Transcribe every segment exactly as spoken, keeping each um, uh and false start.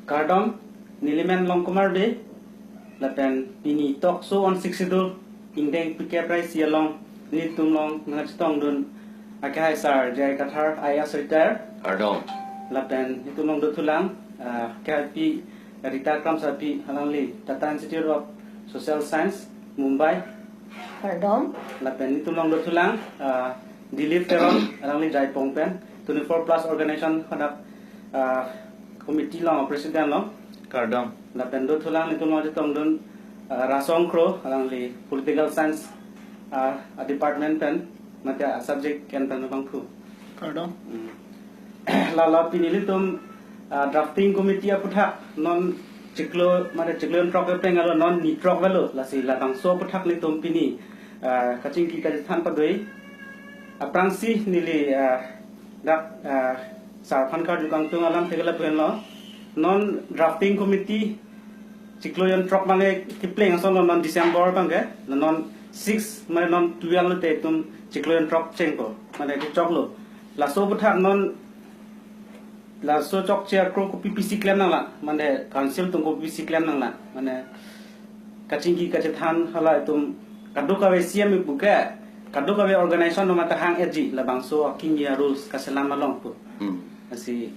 Kardom, nelimen Longkumar Bey, lapen pini talk show on Sixth Schedule, ingdeng P K Prize along, nelitum along nangchetongdun akehai Sar J I Kathar, I A S retire. Kardom. Lapen nelitum along dothulang, ah, K I P Rita Kramsapi, alangli Tata Institute of Social Science, Mumbai. Kardom. Lapen nelitum along dothulang, ah, Dilip Teron, alangli Jaipong pen, twenty-four plus organization hadak, ah, committee along president along. Kardom. Lapen dothulang nelitum along chetongdun, ah, Rasong Kro, alangli political science, ah, department pen, mate, ah, subject ken pen abangphu. Kardom. Hmm. Lalo pini nelitum, ah, drafting committee aphuthak non chiklo, mate chiklo jon throk kepleng alo, non ni throk avelo, lasi labangso aphuthak nelitum pini, ah, kachingki kachethan padoi. Aphrangsi neli, ah, dak, ah, Sar aphan karju kangtung alamthe ke lapuhenlo. Non drafting committee chiklo jon throk abang kepleng asonlo, non December abang ke, non six, mane non twelve lote itum chiklo jon throk chengpo, mane kechoklo. Laso aphuthak non laso chokche akro kopi pisi klem nanglang, mane council atum kopi pisi klem nanglang, mane kachingki kachethan hala itum kadokave C M ipu ke, kadokave organization atum ta hang-etji labangso akimi arules kaselam along pu. Hmm. Lasi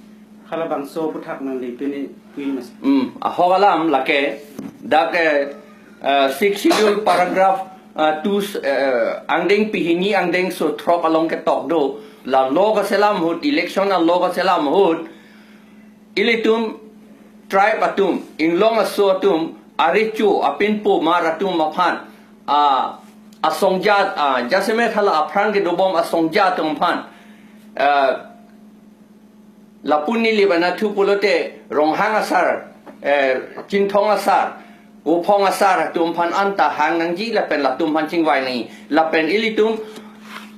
halabangso aphuthak nangli pini pu-i mas. Hmm, ahok alam lake, dak, eh, eh, Sixth Schedule paragraph, eh, two, eh, angdeng pini hini angdengso throk along ketok do, la law kaselam ahut, election a-law kaselam ahut, ilitum tribe atum, inglong aso atum, arecho, apinpo mar atum aphan, ah, asong jat, ah, jasemet hala aphrang kedobom asong jat atum aphan, ah, lapu neli bana thu pulote Ronghang asar, eh, Chinthong asar, Kophong asar atum aphan anta hang nangji lapen latum aphan chingvai nangji. Lapen ilitum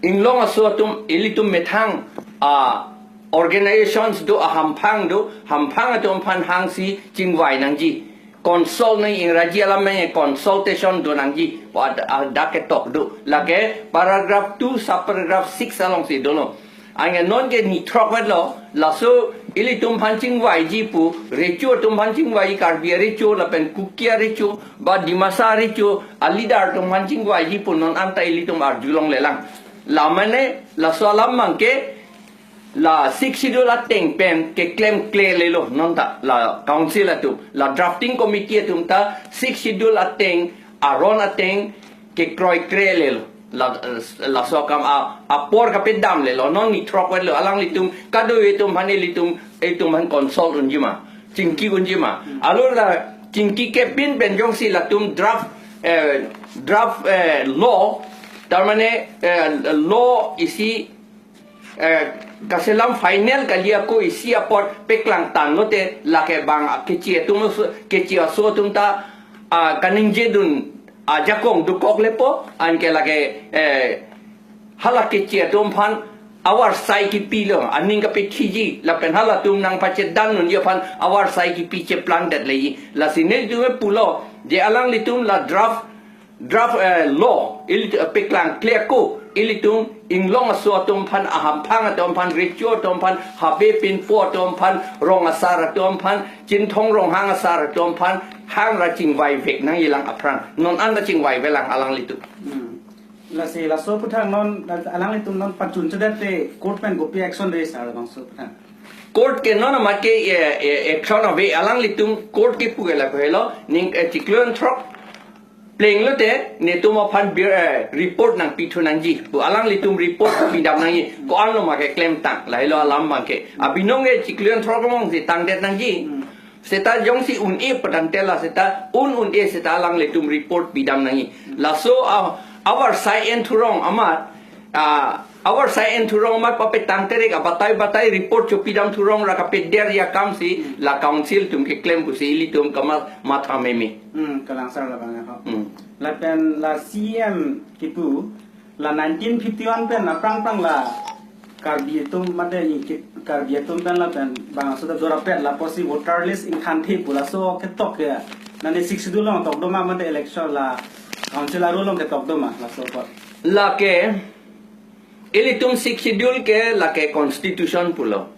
inglong aso atum, ilitum methang, ah, organizations do, ahamphang do, hamphang atum aphan hangsi chingvai nangji. Consult nangji, Ingraji alam nangji, consultation do nangji. Pu ad-, adak ketok do. Lake paragraph two, subparagraph six alongsi dolo. Anke non ke ni throk vetlo, laso ilitum aphan chingvaiji pu, recho atum aphan chingvai, Karbi arecho, lapen Kuki arecho, ba Dimasa arecho, a-leader atum aphan chingvaiji pu non anta ilitum arjulonglelang. Lamane, laso alam abangke, la Sixth Schedule ateng pen keklemklelelo, non ta, la council atum, la drafting committee atum ta, Sixth Schedule ateng, aron ateng, kekroikrelelo. La, laso akam a, apor kapedamlelo, non ni throk vetlo, alanglitum, kadokave atum aphan ilitum, itum aphan consult unjima, chingki unjima. Alor la chingki kepin pen jongsi latum draft, eh, draft, eh, law, tar mane, eh, law isi, eh, kaselam final kali ako isi apot peklangtanglote lake bang kechi atum, kechi aso atum ta, ah, kaningjedun ajakong dokok lepo, anke lake, eh, hala kechi atum aphan avarsai kipilo, aning kapethiji, lapen halatum nangpachedan unji aphan avarsai kipi cheplangdetleji. Lasi nelitum pulo, je alanglitum la draft, draft, eh, law, ili, eh, peklangkle ako, ilitum inglong aso atum aphan, ahamphang atum aphan, recho atum aphan, habe pinpo atum aphan, rong asar atum aphan, Chinthong Ronghang asar atum aphan, hang ra chingvaivek nangjilang aphrang. Non anta chingvaivelang alanglitum. Hmm. Lasi laso aphuthak non, alanglitum non pachunchedetde court pen kopi action de sar labangso aphuthak? Court ke non amat ke, eh, eh, action ave, alanglitum court kepu ke lapu helo, ning, eh, chiklo jon throk plenglote netum aphan bir, eh, report nangpithu nangji pu, alanglitum report pidam nangji, ko-an lo ma keklemtang, lahelo alam abangke. Abinong ke chiklo jon throk alongsi tangdet nangji. Hmm. Seta jongsi un-e padangte la seta un-un-e seta alanglitum report pidam nangji. Laso a, avarsai enthurong amat, a, avarsai enthurong amat papetang terek abatai batai report chopidam thurong ra kapederji akamsi la council atum keklem pusi ilitum kamatha meme. Hmm, kalangsar labang ya, ho. Hmm. Lapen la C M kipu, la nineteen fifty-one pen aphrang aphrang la Karbi atum mate ingkit Karbi atum pen lapen bang aso ta dorapet la apotsi voter list ingthanthe pu laso ketok ke. Nani Sixth Schedule along tokdoma mate election la council a-rule along ketokdoma laso apot? Lake ilitum Sixth Schedule ke lake constitution pulo.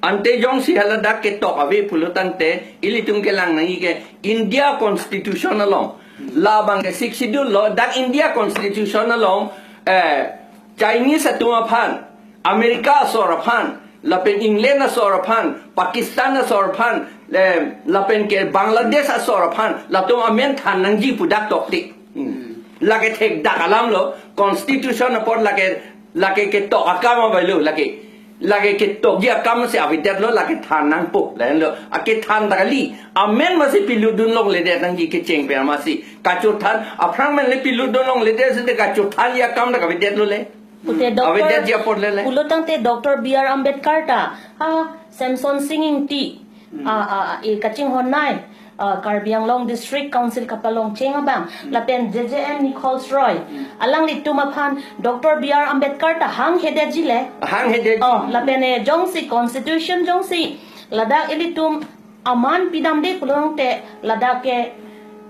Ante jongsi haladak ketok ave pulo tangte, ilitum kelang nangji ke India Constitution along. Labang ke Sixth Schedule lo, dak India Constitution along, eh, Chinese atum aphan, America asor aphan, lapen England asor aphan, Pakistan asor aphan, eh, lapen ke Bangladesh asor aphan, latum amen than nangji pu dak toktik. Hmm. Lake thekdak alam lo, Constitution apot lake, lake ketok akam avelo, lake, lake ketokji akam si avedetlo, lake than nangpo, lahenlo, akethan ta kali, amen masi pilutdun longledet nangji kecheng pen masi, kachothan, aphrang men le pilutdun longledet sete kachothanji akam ta kavedetlo le. Pute Doctor, avedetji apot le le. Pulo tangte Doctor B R Ambedkar ta, ah, Semson Sing Ingti, ah, ah, ah, e kachinghon nai, ah, Karbi Anglong District Council kapalongcheng abang, lapen J J M Nichols Roy, alanglitum aphan Doctor B R Ambedkar ta hanghedetji le. Hanghedetji. Oh, lapen e jongsi Constitution jongsi ladak ilitum aman pidamde pulo tangte ladak ke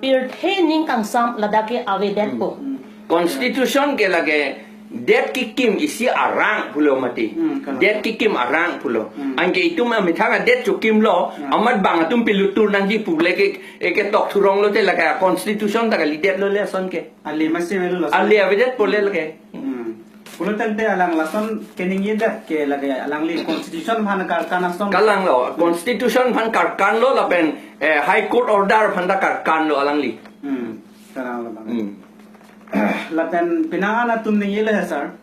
pirthe ning kangsam ladak ke avedetpo. Constitution ke lake det kekim isi arang pulo mati. Hmm, kalang. Det kekim arang pulo. Hmm. Anke itum amethang adet chokimlo, hmm, amat bang atum pilutur nangji pu le ke, e ketok thurong lote lake Constitution ta kalidetlo le ason ke. Ale masi melu lason. Ale avedetpo le lake. Hmm. Pulo tangte alang lason keningjedet ke lake alangli Constitution aphan karkan ason. Kalang lo, Constitution aphan karkan lo lapen, eh, High Court order aphan ta karkan lo alangli. Hmm. Kalang lo bang. Hmm. Lapen penang an atum ningjelo he sir.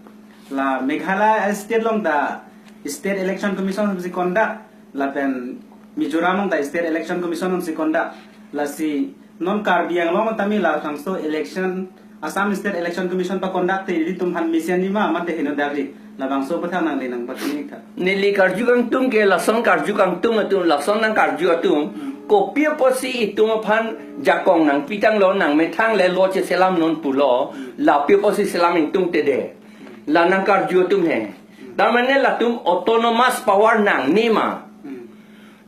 La Meghalaya state along ta State Election Commission si conduct, lapen Mizoram along ta State Election Commission si conduct. Lasi non Karbi Anglong tame labangso election, Assam State Election Commission pa conduct te ilitum aphan mesen nima mate heno dagri. Labangso aphuthak nangli nangpachini tha. Neli karju kangtung ke lason karju kangtung atum, lason nangkarju atum. Hmm. Kopi apotsi itum aphan jakong nangpitanglo, nangmethang le lo cheselam non pulo, hmm, lapi apotsi selam ingtungte de. La nangkarju atum he. Hmm. Tamane latum autonomous power nangne ma. Hmm.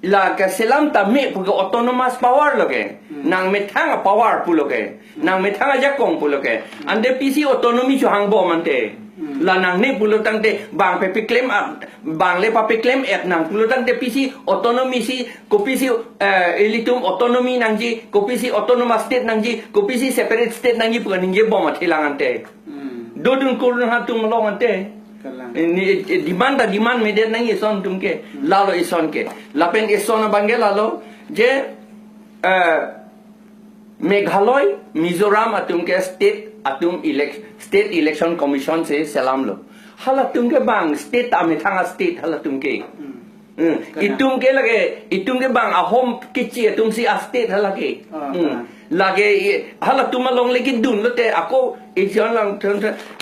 La keselam tame pu ke autonomous power lo ke. Hmm. Nangmethang apower pulo ke. Hmm. Nangmethang ajakong pulo ke. Hmm. Ante pisi autonomy chohangbom ante. Hmm. La nangne pulo tangte bang pe peklem a, bang le papeklem et nang pulo tangte pisi autonomy si, kopisi, eh, ilitum autonomy nangji, kopisi autonomous state nangji, kopisi separate state nangji pu kaningjebom athe lang ante. Hmm. Dodun kurdun atum along ante. Kalang. Ini, eh, demand ta demand medet nangji eson atum ke. Hmm. Lalo eson ke. Lapen eson abang ke lalo je, eh, Meghalaya, Mizoram atum ke state atum elec-, State Election Commission si selamlo. Halatum ke bang state amethang a-state halatum ke. Hmm. Hmm. Kalang. Itum ke lake, itum ke bang ahom kichi atum si a-state hala ke. Ah, hmm. Kalang. Lake i, halatum along le kedun lote ako eson lang,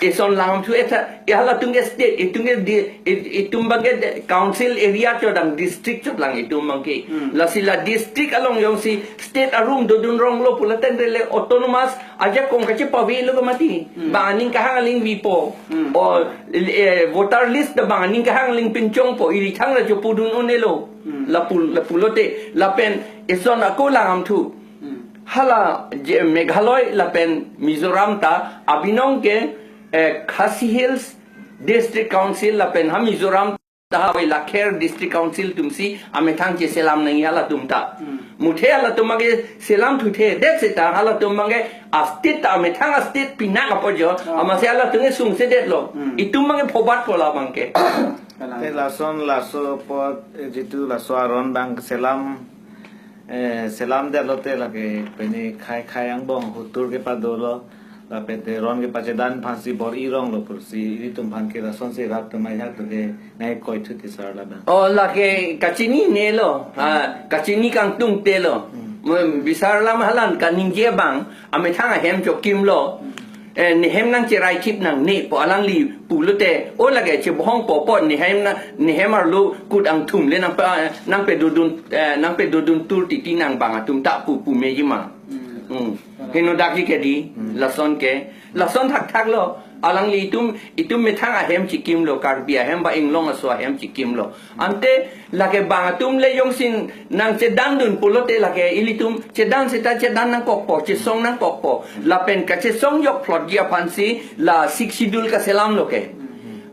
eson lang thu eta, e halatum ke state, itum ke di, i, itum abang ke de, council area chodang, district chodang itum abang ke. Hmm. Lasi la district along jongsi state arum dodun ronglo pulo tangte le autonomous ajakong kachepavelo ke mati. Hmm. Bang aning kahang aling vipo. Hmm. O, eh, voter list ta bang aning kahang aling pinchongpo, irithang ra chopudun un-elo. Hmm. Lapu, lapulote, lapen eson ako langdam thu. Hmm. Hala je Meghalaya lapen Mizoram ta abinong ke, eh, Khasi Hills District Council lapen ha Mizoram ta ha Lakher District Council atum si amethang cheselam nangji halatum ta. Hmm. Muthe halatum abang ke selam thuthe, det seta halatum abang ke a-state ta amethang a-state pinak apot jo, oh, amatsi halatum ke sungsedetlo. Hmm. Itum abang ke phobatpo labang ke. Kalang. Te lason laso apot, eh, jitu laso aron abang selam, eh, selamdet lote lake pini khei khei angbong hutur kepado lo, lapen te ron kepachedan aphansi bor-i ronglo pusi ilitum aphan ke lasonsi rap tumai hak tu ke nangkoi thu ti sir labang. Oh, lake kachinine lo. Ha, kachini kangtungte lo. Hmm. Mo bisar alam halan kaningje abang, amethang ahem chokimlo. Hmm. Eh, nehem nangcheraithip nangne pu alangli pulote, o lake chebohongpo pu nehem na, nehem arlo kut angthum le nangpa, nangpedodun, eh, nangpedodun tur titi nang bang atum ta pu pu meji ma. Hmm. Hmm. Heno dakji ke di, hmm, lason ke. Lason thakthak lo. Alanglitum, itum methang ahem chikimlo, Karbi ahem ba inglong aso ahem chikimlo. Ante lake bang atum le jongsi nangchedandun pulote lake ilitum chedan seta chedan nangkokpo, chesong nangkokpo. Lapen kachesong jok phlotji aphansi la Sixth Schedule kaselamlo ke.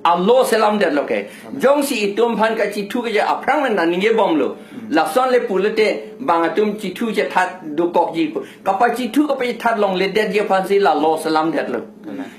A-law selamdetlo ke. Jongsi itum aphan kachithu keja aphrang men nangningjebomlo. Lason le pulote bang atum chithu chethat dokokji pu. Kapachithu kapachethat longledetji aphansi la-law selamdetlo.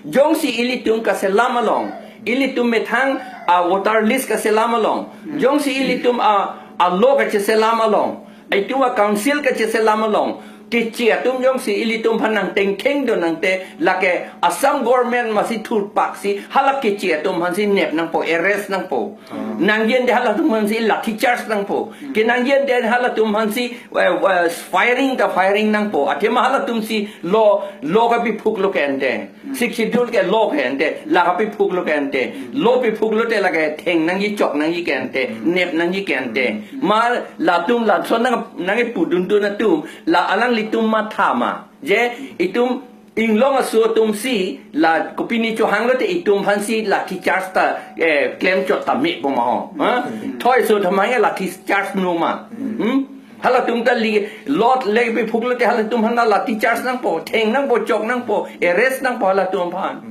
Jongsi ilitum kaselam along, ilitum methang a-voter list kaselam along, jongsi ilitum a, a-law kacheselam along, itum a-council kacheselam along, Keche atum jongsi ilitum aphan nangtengtheng do nangte, lake Assam government masi thurpaksi hala Keche atum aphansi nep nangpo, arrest nangpo. Nangji ante halatum aphansi lathi charge nangpo. Kenangji ante halatum aphansi, eh, eh, firing ta firing nangpo. Athema halatumsi law, law kapiphuklo ke ante. Sixth Schedule ke law ke ante, la kapiphuklo ke ante. Law piphuklote lake theng nangji, chok nangji ke ante, nep nangji ke ante. Ma latum lason nang, nangkipuduntun atum, la alanglitum matha ma. Je itum inglong aso atumsi la kopine chohanglote itum aphansi lathi charge ta, eh, klemchot ta mepo ma ho. Ha? Thoi aso thamang lathi charge no ma. Hmm? Halatum ta li lot le piphuklote halatum aphan lathi charge nangpo, theng nangpo, chok nangpo, arrest nangpo halatum aphan.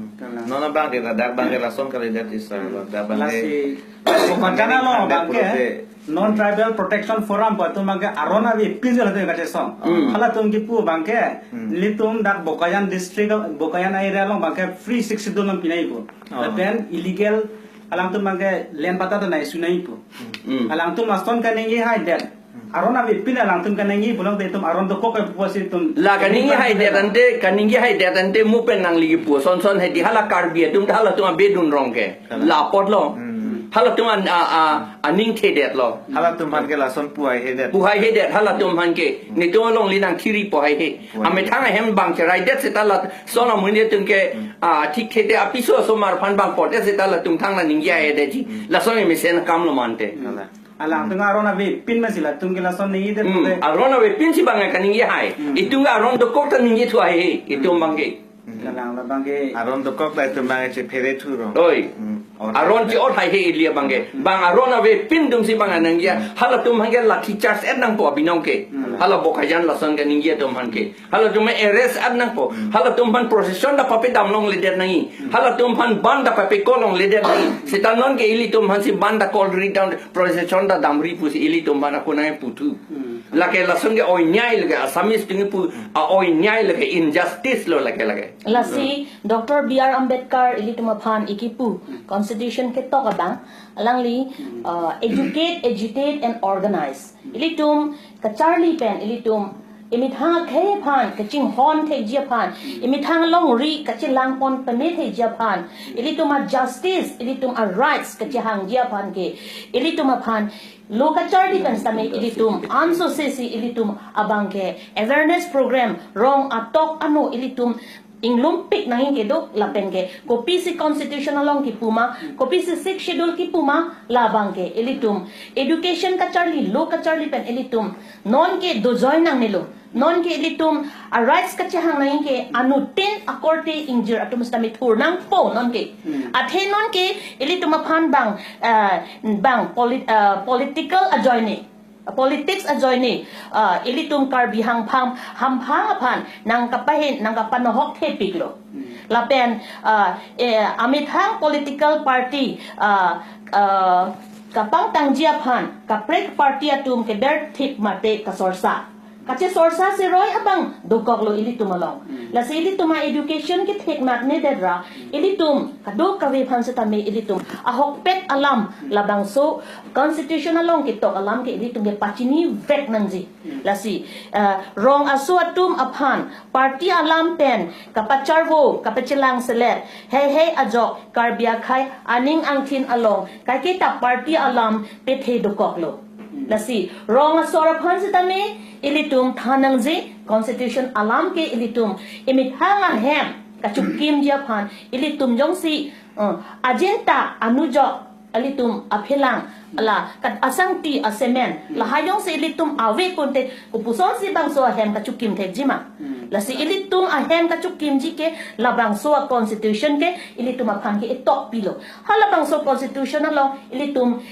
Non abang ke, dak abang ke lason kalidet isi, dak abang ke. Lasi, Bokajan along abang ke, pulote. Non Tribal Protection Forum pu atum abang ke aron avepin si latum kachesong. Hmm. Halatum kipu abang ke, Hmm. ilitum dak Bokajan district, Bokajan area along abang ke free Sixth Schedule nangpinangji pu. Oh. Lapen illegal alangtum abang ke land patta ta nangsunangji pu. Hmm. Alangtum lason kaningje haidet. Aron avepin alangtum kaningje pulote itum aron dokok ke pusi itum. La kaningje haidet ante, kaningje haidet ante mo pen nangli kipu. Son son hedi hala Karbi atum ta halatum abedun rong ke. Hala. La apotlo. Hmm. Halatum an, a, a, aning thedetlo. Halatum aphan ke lason pu haihedet. Pu haihedet halatum aphan ke. Netum along li nangthiri po haihe. Pu haihe. Amethang ahem bang cheraidet seta lason amonit atum ke, a, thikthede apiso asomar aphan bang podet seta latum thang nangji aidetji. Hmm. Lason emesen akamlo mante. Hala. Alangtum aron avepin masi latum ke lason ningjedet Hmm, pute. Aron avepinsi bang kaningje hai. Hmm. Itum aron dokok ta ningjethu haihe, itum abang ke. Hmm. Kalang la abang ke. Aron dokok ta itum abang chephere thurong. Oi. Hmm. Aron che-ot haihe ili abang ke. Hmm. Bang aron avepin atumsi bang nangji. Hmm. Halatum abang ke lathi charge et nangpo abinong ke. Hmm. Hala Bokajan lason kaningje atum abang ke. Halatum arrest et nangpo. Hmm. Halatum aphan procession ta pape dam longledet nangji. Hmm. Halatum aphan bandh ta pape ko longledet nangji. Seta non ke ilitum aphansi bandh ta kol ri down, procession ta damri pusi ilitum aphan ako nangputhu. Hmm. Lake lason ke oinyai lake Assamese atum kipu, a-oinyai lake injustice lo lake lake. Lasi Doctor B R Ambedkar ilitum aphan ikipu constitution ketok abang, alangli, uh, educate, agitate and organize. Ilitum kacharli pen ilitum emethang akhei aphan kachinghon thekji aphan, emethang alongri kachelang pon pame thekji aphan, ilitum a-justice, ilitum a-rights kachehangji aphan ke, ilitum aphan lo kacharli pen sitame ilitum ansose si ilitum abang ke awareness program rong atok ano ilitum inglumpik nangji kedo lapen ke kopisi constitution along kipu ma, kopisi Sixth Schedule kipu ma, labang ke ilitum education kacharli, lo kacharli pen ilitum non ke dojoi nangnelo, non ke ilitum a-rights kachehang nangji ke anuttin akorte ingjir atum sitame thur nangpo non ke. Hmm. Athe non ke ilitum aphan bang, eh, bang polit-, eh, political ajoine. Politics ajoine, ah, ilitum Karbi hangphang, hamphang aphan nangkapahin, nangkapanohok thepiklo. Hmm. Lapen, ah, eh, amethang political party, ah, ah, kapangtangji aphan kaprek party atum keber thip mate kasorsa. Kachesorsa seroi abang dokoklo ilitum along. Hmm. Lasi ilitum a-education kethek mak nedet ra, ilitum kadokave aphan sitame ilitum ahokpet alam labangso Constitution along ketok alam ke ilitum ke pachinivek nangji. Hmm. Lasi, eh, rong aso atum aphan party alam pen kapacharvo, kapachelangselet, heihei ajok Karbi akhei aning angthin along kaiketa party alam pethe dokoklo. Hmm. Lasi, rong asor aphan sitame ilitum than nangji, Constitution alam ke ilitum emethang ahem kachukimji aphan ilitum jongsi, eh, ajinta anujok ilitum aphelang, la kat asangti asemen, hmm, lahai jongsi ilitum ave pute kopusonsi bangso ahem kachukim thekji ma. Hmm. Lasi ilitum ahem kachukimji ke labangso a-constitution ke ilitum aphan ke etok pilo. Halabangso constitution along ilitum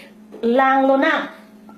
langlonang,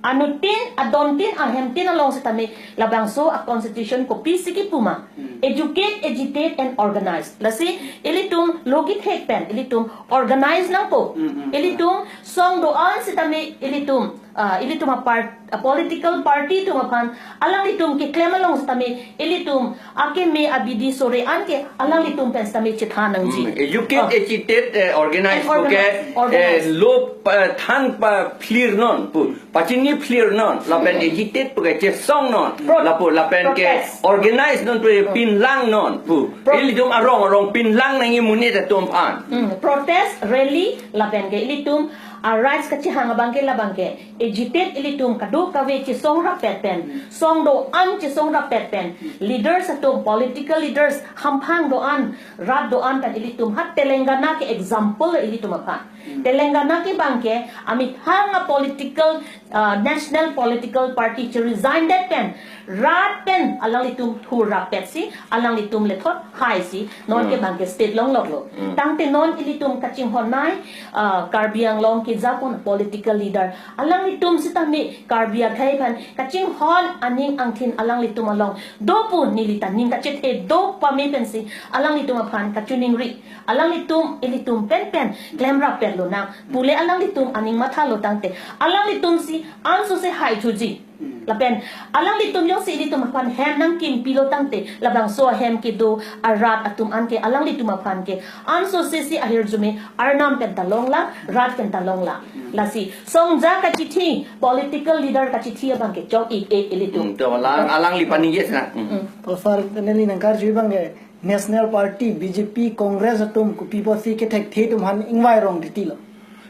Anuttin, adontin, ahemtin along sitame labangso a constitution kopisi kipu ma. Hmm. Educate, agitate and organize. Lasi ilitum lo kethek pen, ilitum organize nangpo. Hmm, hmm. Ilitum song do-an sitame ilitum, ah, ilitum a part, a political party atum aphan, alanglitum keklem along sitame ilitum akeme abidi sore an ke alanglitum pen sitame chethan nangji. Hmm. Educate, ah, agitate, eh, organize, and organize, pu ke, organize, eh, lo pa, than paphlir non pu, pachini phlir non, lapen agitate pu ke chesong non, pro-, lapu, lapen ke protest, organize non pu, pinlang non pu. Pro- Ilitum arong arong pinlang nangji monit atum aphan. Hmm, protest, rally, lapen ke ilitum a rights kachehang abang ke labang ke agitate, ilitum kadokave chesong rapet pen, song do-an chesong rapet pen, leaders atum, political leaders, hamphang do-an, rat do-an pen ilitum ha Telangana ke example ilitum aphan. Telangana ke abang ke amethang a political, ah, national political party che resign det pen, rat pen alanglitum thur rapet si, alanglitum lethot hai si, non ke, hmm, abang ke state longlok lo. Hmm. Tangte non ilitum kachinghon nai, ah, Karbi Anglong ke japon political leader, alanglitum sitame Karbi akhei aphan kachinghon aning angthin alanglitum along do pu neli ta ning kachethe do pame pensi alanglitum aphan kachiningri. Alanglitum ilitum pen pen klem rapet lonang. Pule alanglitum aning matha lo tangte, alanglitum si anso se hai thuji. Lapen alanglitum jongsi ilitum aphan hem nangkimpi lo tangte, labangso ahem kedo arat atum an ke alanglitum aphan ke anso se si ahirjume arnam pen ta longlang, rat pen ta longlang. Lasi songja kachithi, political leader kachithi abang ke chok-ik-e ilitum. Hmm, to alang, alangli pani yes na. Hmm. Hmm. To sir, neli nangkarju abang ke National Party, B J P, Congress atum kopi pusi kethekthe atum aphan ingvai rong titi lo?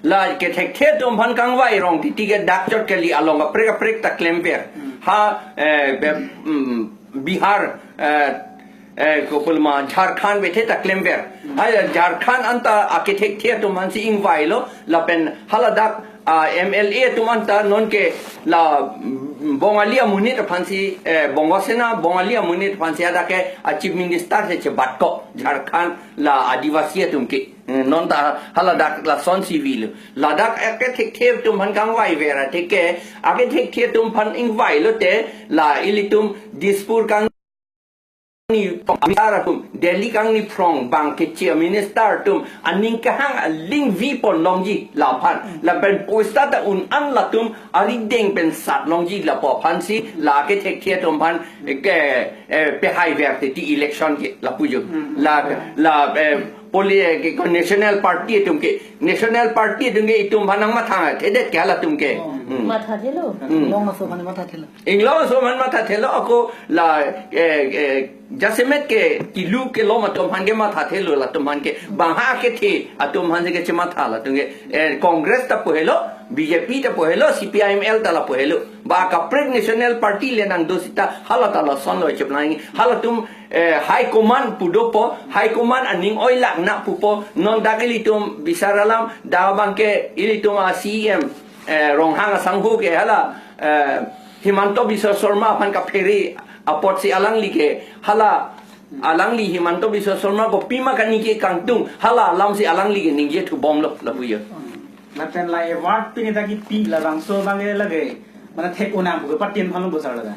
La kethekthe atum aphan kangvai rong titi ke dak chot kali, along kaprek kaprek ta klemver. Hmm. Ha, eh, be, mm, Bihar, eh, eh, kopulma Jharkhand bethe ta klemver. Hmm. Ha Jharkhand anta akethekthe atum aphan si ingvai lo, lapen haladak, ah, M L A atum anta non ke la, mm, Bongali amonit aphan si, eh, Bongo Sena Bongali amonit aphan si hadak ke a Chief Minister si chebat ko Jharkhand la Adivasi atum ke. Eh, non ta haladak lason si vi lo. Ladak akethekthe atum aphan kangvaiver athe ke, akethekthe atum aphan ingvai lote la ilitum Dispur kang ni minister atum, Delhi kangni phrong bang ke Chief Minister atum aning kehang aling vi pon longji laphan, lapen poisa ta un-an latum arideng pen sat longji lapu aphan si la kethekthe atum aphan ke, eh, pehaiver titi election ke lapu jo. Hmm. La, la, eh, poli, eh, ke, ko National Party atum ke, National Party atum ke itum aphan nangmatha thedet ke halatum ke. Oh. Hmm. Mathathelo. Hmm. Inglong aso aphan mathathelo. Inglong aso aphan mathathelo, ako la, eh, eh, jasemet ke kilu kelom atum aphan ke mathathelo, latum aphan ke bang ha kethe atum aphan si kechematha latum ke, eh, Congress ta pu helo, B J P ta pu helo, C P I M L ta lapu helo. Ba kaprek National Party le nangdo sita hala ta lason lo cheplang. Halatum, eh, High Command pu dopo, High Command aning oilak na pupo, non dak ilitum bisar alam, dak abang ke ilitum a C E M, eh, Ronghang asangho ke hala, eh, Himanta Biswa Sarma aphan kaphere apot si alangli ke hala, alangli Himanta Biswa Sarma kopima kaningje kangtung, hala alam si alangli ke ningje thubom lo, lapu jo. Lapen la award pini ta kipi labangso abang ke lake, mane thek-o nang pu ke patin phano bosar laga.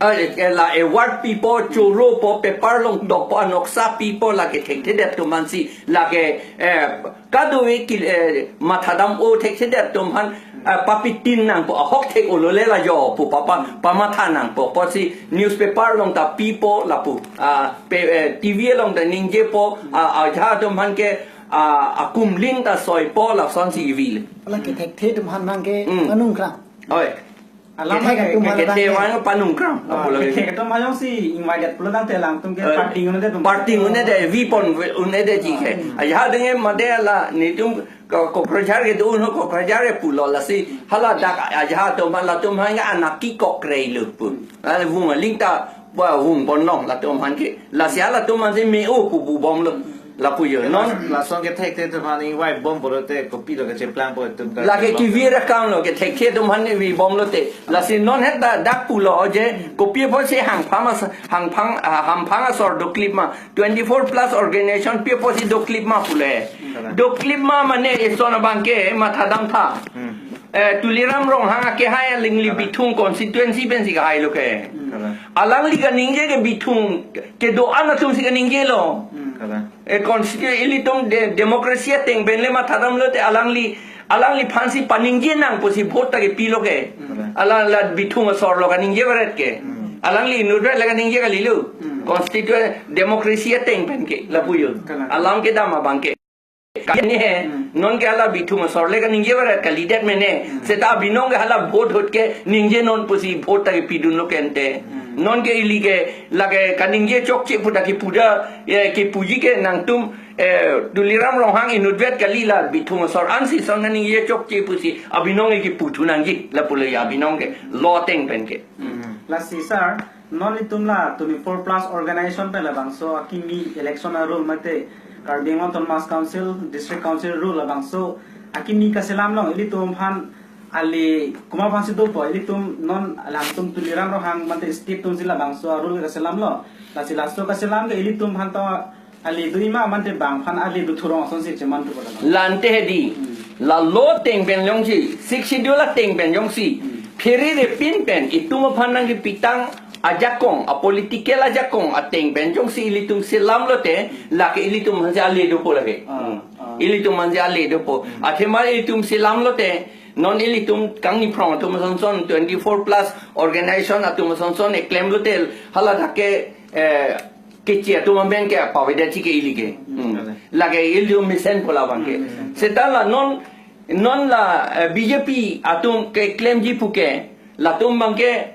Ah, eh, la award pipo, choro po, paper along dokpo, anoksa pipo, lake thekthedet atum aphan si, lake, eh, kadokave ke, eh, mathadam-o thekthedet atum aphan, eh, papitin nangpo, ahok thek-o lo le la jo pu papa, pamatha nangpo, pusi newspaper along ta pipo lapu, ah, pe, eh, T V along ta ningjepo, ah, ajahak atum aphan ke, ah, akumlin ta soipo lason si vi le. Lake thekthe atum aphan abang ke, hmm, panungkram. Oi. Alam kethek atum ke, aphan kethek abang ke, abang panungkram. Ah, lapu lake kethek atum aphan jongsi invited pulo tangte alangtum ke, eh, party un-edet atum. Party un-edet, vi pon un-edet ji ke. Hmm. Ajahak denge made la netum ko, Kokrajhar kedo un ho, Kokrajhar ke pulo lasi haladak ajahak atum aphan, latum aphan ke anak kekok rei lo pu. Ala vung aling ta, ba vung pon long latum aphan ke. Lasi halatum aphan si me-o pu bubom lo. Lapu jo, non? Lason kethekthe atum aphan ingvaibom pulote kopilo kacheplangpo atum ka. Lake kevir akam lo, kethekthe atum aphan ingvaibom lote. Lasi non het dak, dak pulo je, kopi apotsi hangphang as-, hangphang, ah, hamphang asor doklip ma, twenty-four plus organization pi apotsi doklip ma pule. Kalang. Doklip ma mane ison abang ke mathadam tha. Hmm. Eh, Tuliram Ronghang akehai alangli Kalang. Bithung constituency pensi kehailo ke. Hmm. Kalang. Alangli kaningje ke Bithung kedo-an atumsi kaningjelo. Hmm. Kalang. Eh, constitu-, ilitum de-, democracy ateng pen le matha damlote alangli, alangliphansi paningje nang pusi vote ta kepilo ke. Hmm. Alangli la Bithung asorlo kaningje varet ke. Hmm. Alangli inutvet le kaningje kalilo. Hmm. Constituent democracy ateng pen ke lapu jo. Kalang. Alam kedam abang ke. Kani he, Hmm. non ke hala Bithung asor le kaningje varet kalidet mene. Hmm. Seta abinong ke hala vote ahut ke ningjenon pusi vote ta kepidunlo ke ante. Hmm. Non ke ili ke lake kaningje chokche pu ta kepu ta, eh, kepuji ke nangtum, eh, Tuliram Ronghang inutvet kali, la Bithung asor ansi son kaningje chokche pusi abinong ke keputhu nangji lapulo ya abinong ke law ateng pen ke. Hmm. Lasi sir, non itum la twenty-four plus organization pen labangso akimi election a-rule mate Karbi Anglong Autonomous Council, District Council rule labangso akimi kaselam long ilitum aphan ale komat aphansi dopo, ilitum non alangtum Tuliram Ronghang mate state atumsi labangso a-rule kaselamlo. Lasi laso kaselam ke ilitum aphan to ale do-ima mate bang aphan ale do thurong asonsi cheman tu kola. La ante hedi. Hmm. La law ateng pen jongsi, Sixth Schedule ateng pen jongsi. Hmm. Pherere pin pen itum aphan nangkepitang ajakong, a-political ajakong ateng pen jongsi ilitum selamlote, lake ilitum aphansi ale dopo lake. Ah, Hmm. ah. Ilitum aphansi ale dopo. Hmm. Athema ilitum selamlote, non ilitum kangni phrong atum asonson, twenty-four plus organization atum asonson eklemlote, hala thake, eh, kechi atum amen ke pavedetji ke ili ke. Hmm. Hmm. Lake ilitum mesenpo labang ke. Hmm, mesen. Seta la non, non la, eh, B J P atum keklemji pu ke, latum abang ke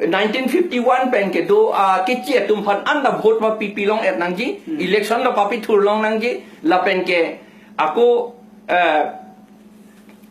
nineteen fifty-one pen kedo, ah, kechi atum aphan anta vote papi pilong-et nangji, Hmm. election lo papithur long nangji, lapen ke ako, eh,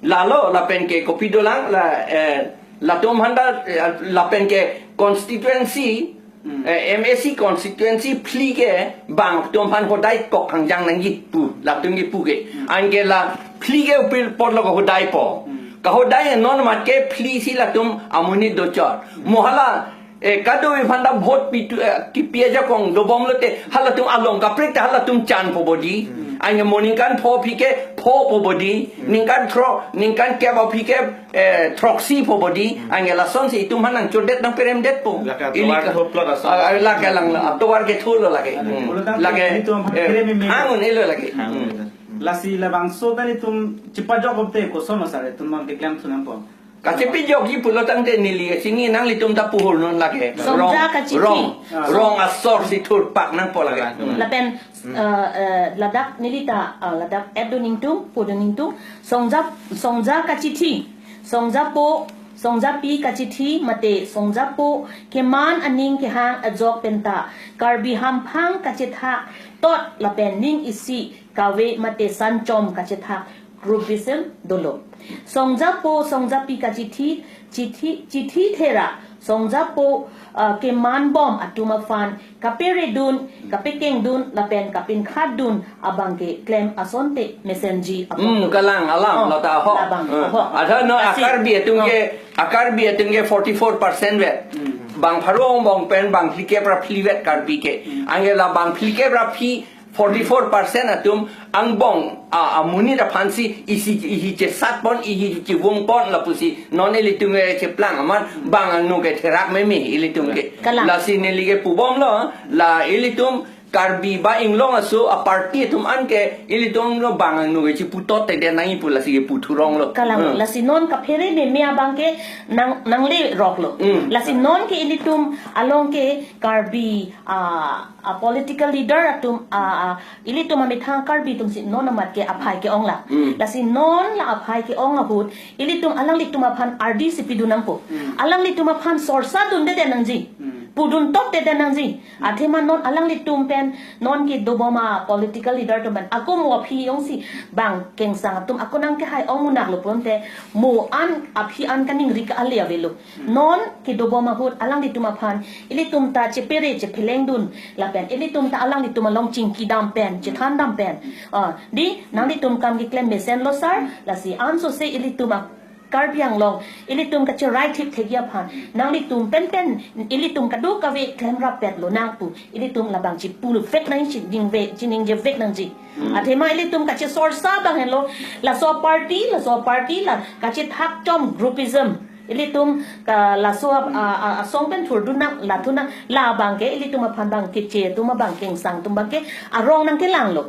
lalo lapen ke kopi dolang la, eh, latum aphanta, eh, lapen ke constituency, Hmm. eh, M A C constituency phli ke bang atum aphan hodai kok hangjang nangji pu, latum kepu ke. Hmm. Anke la phli ke upil apotlo kahodaipo. Hmm. Kahodai non mat ke phli si latum amonit dochot. Hmm. Mo hala Eh, kadokave aphanta vote pitu, eh, kipi ajakong dobomlote, halatum along kaprek ta halatum chanpo bodi. Hmm. Anke mo ningkan pho aphi ke phopo bodi. Hmm. Ningkan thro, ningkan kep aphi ke, eh, throksipo bodi. Hmm. Anke lasonsi itum aphan nangchodet nangperemdetpo. Lake atovar Ili ka- ketho plot ason. Ah, ah, lake lang, atovar ketho lo lake. Lake, Hmm. ulo tang Lake, ilitum aphan eh, kereme. Hangun elo lake. Hangun Hmm. elo. Hmm. Lasi labangso ta ilitum chepajok opte koson asar itum abang keklem thunangpo. Kachepajokji pulo tangte neli kachini nanglitum ta puhur non lake. Songja Rong, kachithi. Rong, Ah. Rong asor si thurpak nangpo lake. Hmm. Lapen, Hmm. eh, eh, ladak neli ta, ah, ladak et do ningtung, pu do ningtung. Songja, songja kachithi. Songjapo, songjapi kachithi mate songjapo keman aning kehang ajok penta Karbi hamphang kachethak tot lapen ning isi kave mate sanchom kachethak groupism dolo. Songjapo, songjapi kachithi, chithi, chithi thera, songjapo, ah, kemanbom atum aphan, kaperedun, kapekengdun, lapen kapinkhatdun, abang keklem asonte mesenji apot. Hmm, kalang alam, Oh, lata ahok. labang, Eh, ahok. Ada no Asi. a-Karbi atum Oh. ke, a-Karbi atum ke forty-four percent vet. Hmm. Bang pharo angbong pen, bang phlikep ra phli vet Karbi ke. Hmm. Anke la bang phlikep ra phli forty-four percent atum angbong, a, amonit aphansi isi, ihi chesatpon, ihi chevungpon lapusi non ilitum ke cheplang amat bang angno ke therak meme ilitum ke. Kalang. Lasi neli ke pubomlo, la ilitum Karbi ba inglong aso a-party atum an ke ilitum lo bang angno ke cheputottedet nangji pu lasi kepu thuronglo. Kalang, Hmm. lasi non kaphere meme abang ke nang, nangleroklo. Hmm. Lasi non ke ilitum along ke Karbi, ah, a-political leader atum, a, a, ilitum amethang Karbi atumsi non amat ke aphai ke-ong la. Hmm. Lasi non la aphai ke-ong ahut, ilitum alanglitum aphan ardi si pidun nangpo. Hmm. Alanglitum aphan sorsa dundedet nangji. Hmm. Puduntotdedet nangji. Hmm. Athema non alanglitum pen, non kedobom a-political leader atum pen, ako mo aphi jongsi bang kengsang atum ako nangkehai-ong munak lo ponte, mo an aphi an kaningri ka ale avelo. Hmm. Non kedobom ahut alanglitum aphan ilitum ta chepere chephelengdun lapen ilitum ta alanglitum along chingkidam pen, chethandam pen. Ah, di nanglitum kam keklem mesenlo sir, Hmm. lasi ansose ilitum a- Karbi Anglong, ilitum kacherai thip thekji aphan nanglitum penpen, ilitum kadokave klemrap pet lonang pu ilitum labang chipulvek nangji, chiningve, chiningjevek nangji. Athema ilitum kachesorsa abang henlo, laso party, laso party la kachethak chom groupism. Ilitum ka laso a, a, a, asong pen thurdun nang, lathun nang, labang ke ilitum aphan abang keche atum abang, kengsang atum abang ke arong nangkelanglo.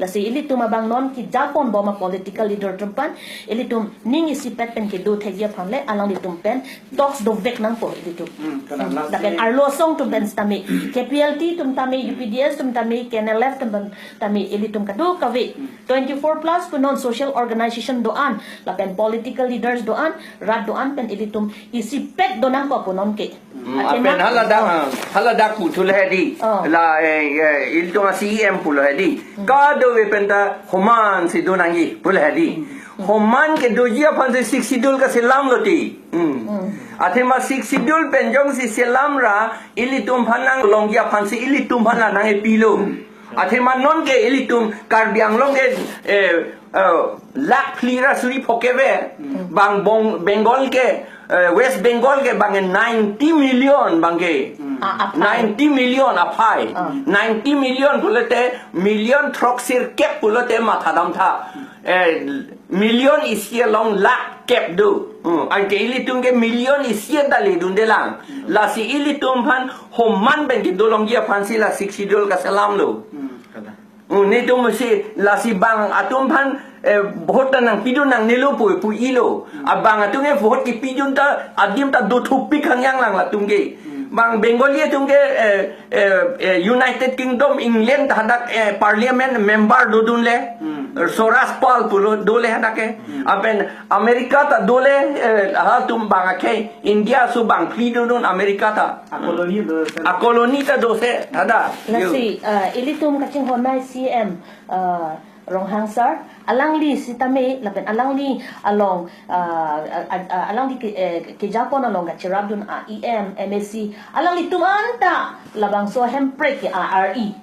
Lasi ilitum abang non kejapon bom a political leader atum aphan, ilitum ning isipet pen kedo thekji aphan le alanglitum pen talks dovek nangpo ilitum. Hmm, kalang. Lasi lapen arlo asong atum pen sitame, K P L T atum tame, U P D S atum tame, K N L F atum tame, ilitum kadokave twenty-four plus pu non social organization do-an lapen political leaders do-an, rat do-an pen ilitum isipet do nangpo pu non ke. Hmm, athema apen haladak, ah, haladak puthul hedi. Oh. La, eh, eh, ilitum a C E M pulo hedi. Hmm. Kadokave penta homan si do nangji pulo hedi. Hmm. Homan kedoji aphan si Sixth Schedule kaselamlo ti. Hmm. Hmm. Athema Sixth Schedule pen jongsi selam ra ilitum aphan nanglongji aphan si ilitum aphan la nang-epilo. Hmm. Athema non ke ilitum Karbi Anglong ke, eh, eh, lakh phli ra suri pho keve. Hmm. Bang bong Bengal ke, eh, West Bengal ke bang ninety million bang ke. Hmm. Ah, aphai. Ninety million aphai. Ah. Ninety million pulote million throksirkep pulote mathadamtha. Eh, million isi along lakh kep do. Hmm, anke ilitum ke million isi ta ledundelang. Lasi ilitum aphan homan pen kedolongji aphan si la Sixth Schedule kaselamlo. Hmm, kalang. Hmm, netum si lasi bang atum aphan, eh, vote ta nangpidun nangnelo pu, pu-ilo. Abang atum ke vote kepidun ta adim ta dothupik hangyanglang latum ke. Hmm. Bang Bengali atum ke, eh, eh, eh, United Kingdom, England ta hadak, eh, parliament member dodunle. Hmm. Swarajpal pulo dole hadak ke. Hmm. Apen America ta dole, eh, halatum bang akhei India aso bangphli dodun America ta. A-colony do se. A-colony ta do se, hadak. Lasi, uh, ilitum kachinghon a C E M, uh, Ronghang sir, alangli sitame, lapen alangli along, uh, uh, uh, alangli ke, eh, kejapon along kacherapdun a E M, M A C, alanglitum anta labangso Hemprek ke a R E.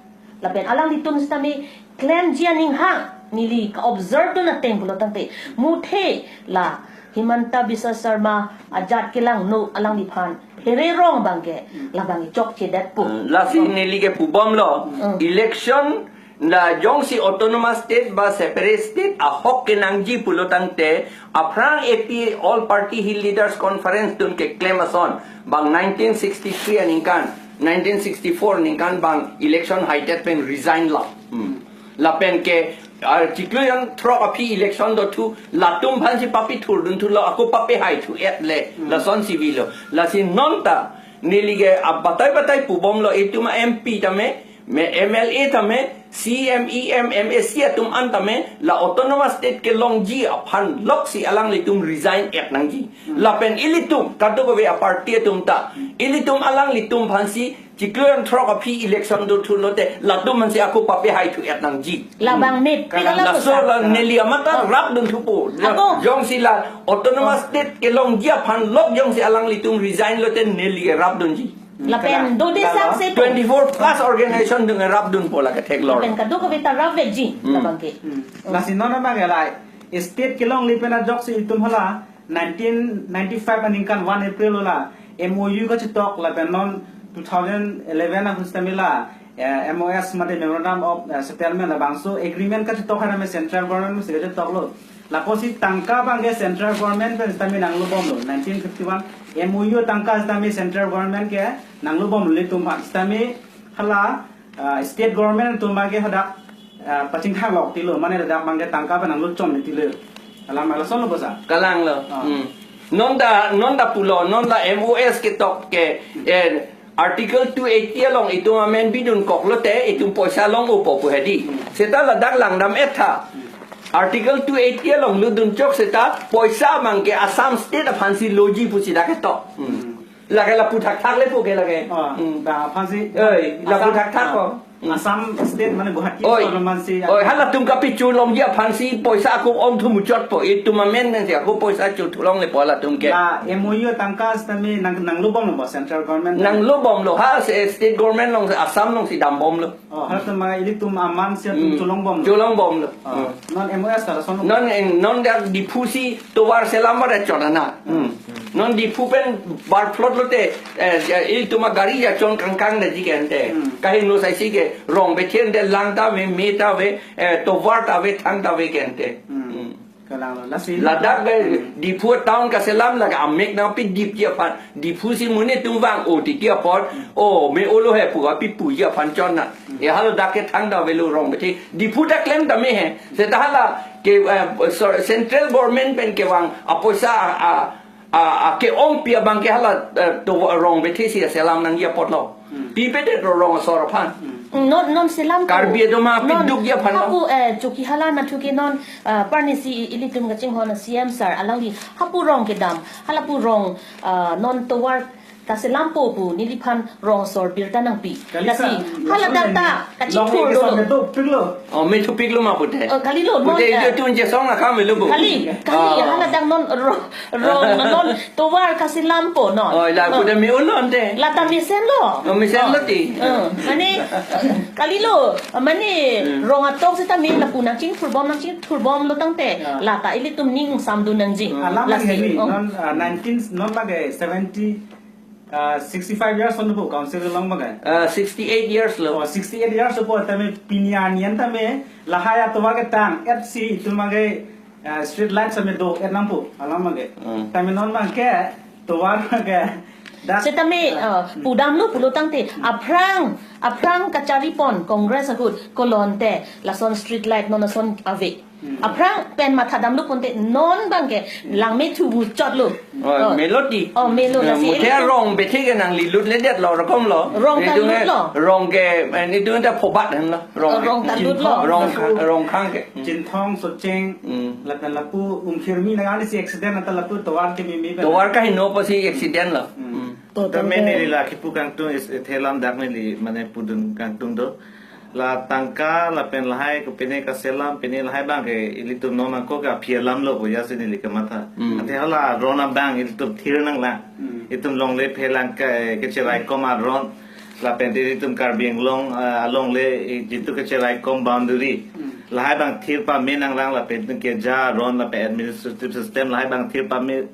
Lapen alanglitum sitame klemji aning hang neli ka-observe dun ateng pulo tangte, muthe la Himanta Biswa Sarma ajat kelangno alangliphan phererong abang ke labang chokchedetpo. Hmm, lasi neli ke pubomlo. Hmm. Election la jongsi autonomous state ba separate state ahok kenangji pulo tangte, aphrang A P All Party Hill Leaders Conference atum keklem ason bang nineteen sixty-three aningkan, nineteen sixty-four aningkan bang election haidet pen resign lo. Hmm. Lapen ke, ah, chiklo jon throk aphi election dothu, latum aphan si papi thurdun thulo, ako papi hai thu-et le, hmm, lasonsi vilo. Lasi non ta neli ke, ah, batai batai pubomlo, itum a M P tame, me M L A tame, C M, E M, M A C atum an tame, la autonomous state kelongji aphan loksi alanglitum resign et nangji. Hmm. Lapen ilitum, kadokave a party atum ta, ilitum alanglitum aphan si chiklo jon throk aphi election dothu lote, latum aphan si ako papi hai thu-et nangji. Labang, hmm, mepik, kalang, ala laso pusa la neli amat ta, oh, rapdun thupo. Ako. Jongsi la autonomous, oh, state kelongji aphan lok jongsi alanglitum resign lote neli ke rapdunji. Lapen, kalang, dode, kalang, sang se to. Twenty-four plus organization atum ke rapdunpo, lake theklong. Lapen kadokave ta rapvekji, hmm, labang ke. Hmm. Hmm. Lasi non abang ke la state kelongji pen ajoksi itum hala nineteen ninety-five aningkan one April lo la M O U kachetok, lapen non two thousand eleven ahut sitame la, eh, M O S mate Memorandum of, eh, Settlement, labangso agreement kachetok hai tame central government si kachetoklo. Lapusi tangka abang ke central government pen sitame nanglobomlo. Nineteen fifty-one M O U tangka sitame central government ke nanglobomlo, ilitum aphan sitame hala, ah, state government atum abang ke hadak, ah, pachingthang lok tilo, mane hadak abang ke tangka pen nanglochon tilo. Alam alasonlo pusa. Kalanglo. Ah. Hmm. Non ta, non ta pulo, non ta M O S ketok ke, eh, Article two eighty along itum amen bidun kok lote, itum poisa long-opo pu hedi. Hmm. Seta ladak langdam-et tha. Hmm. Article two eighty along lutdun chok seta poisa abang ke Assam State aphan si loji pusi dak ketok. Hmm. Hmm. Lake lapu thakthak le pu ke lake. Ah, hmm, bang aphan si. Oi, lapu Assam, thakthak, ah, ko. Assam State mane Guwahati Oi. Autonomous si Oi, halatum kapichulongji aphansi poisa ako ongthu muchotpo. Itum amen si ako poisa chuthulonglepo halatum ke. La M O U tangka sitame nang nanglobomlo ba central government. Nanglobomlo ha se state government along Assam alongsi dambomlo. Oh, halatum ma ilitum aman si atum Hmm. chulongbomlo. Chulongbomlo. Oh. Hmm. Non M O S tara son. Non en non dak Diphu si tovar selam ba chot ana. Hmm. Non Diphu pen bar plot lote eh, eh, ilitum agari jachon kangkang daji kente. Hmm. Kaheno saisi ke Rongbethe ante lang ta ave, me ta ave, eh, tovar ta ave, thang ta ave kente. Hmm. Hmm. Kalanglo lasi. Ladak ke Hmm. Diphu town kaselam lake amek nangpidipji aphan. Diphu si monit atum vang-o titi apot. O me-olo he pu api puji aphan chot na. Hmm. E haladak ke thang ta avelo Rongbethe. Diphu ta klem tame he. Seta hala ke eh, so- central government pen kevang apoisa a, a, a, a ke-ongpi abang ke hala eh, to Rongbethe si selam nangji apotlo. Hmm. Pipedet ro rong asor aphan. Hmm. Non non selam Karbi atum ma non pidukji aphan lo. Hapu eh Chokihola nathu ke non ah, parnisi ilitum kachinghon C M sir alangli hapu rong kedam halapu rong ah, non tovar kaselampo pu neliphan rong asor birta nangpi. Kali Lasi sa, haladak ta kachithur dolo. Dopiklo. Oh, me thupiklo ma pute. Oh, kalilo, Pute non, itu eh, tun jesong akam melu bu. Kali, kali, Ah. haladak non ro- rong non tovar kaselampo non. Oh, la Oh. pute me-o non te. Lata mesenlo. Oh, mesenlo Oh. ti. Oh, mane, kalilo, mane Hmm. rong atok sitame lapu nangchingthurbom nangchingthurbomlo tangte. Ya. Lata ilitum ning samdun nangji. Hmm. Alam Lasi, lagi ni, oh. non uh, nineteen, non lagi seventy, uh, sixty-five years on the book, council along bagai. Uh, sixty-eight years lo. Oh, sixty-eight years ago, tame pini arni an tame lahai atovar ketang, F C, itum magai uh, street light same do-et nangpo, alam magai. Hmm. Tame non bang ke, tovar magai. Dak- Setame uh, pudamlo pulo tangte, aphrang, aphrang kacharipon, Congress ahut, kolonte, lason street light non lason ave. Hmm. Aphrang pen mathadamlo ponte non bang ke langme thu muchotlo. Oh, Oh. melo ti. Oh, melo na Hmm, si muthe ilitum. Rongbethe ke nanglilutledetlo rokomlo. Rong Itum ke talutlo. Rong ke eh, itum ta phobat henlo. Rong Oh, rong talutlo. Rong Rong khang ke. Chinthong, Socheng, Hmm. lapen lapu Umkhirmi nang ani si accident anta lapu tovar ke mimi. Tovar kaheno pusi accident lo. Hmm. Hmm. To Tame tangte neli la kipu kangtung is thelam dak neli mane pudun kangtung do. La tangka lapen lahai ke pine kaselam pine lahai bang ke ilitum non ako ke aphi alamlo ko ya si neli kamatha. Hmm. Ante hala ron abang ilitum thir nanglang. Hmm. Itum longle phelang ke kecheraikom aron. Lapen te itum Karbi Anglong ah, alongle i- jitu kecheraikom boundary. Hmm. Lahai bang thir pame nanglang lapen itum keja aron lapen administrative system lahai bang thir pame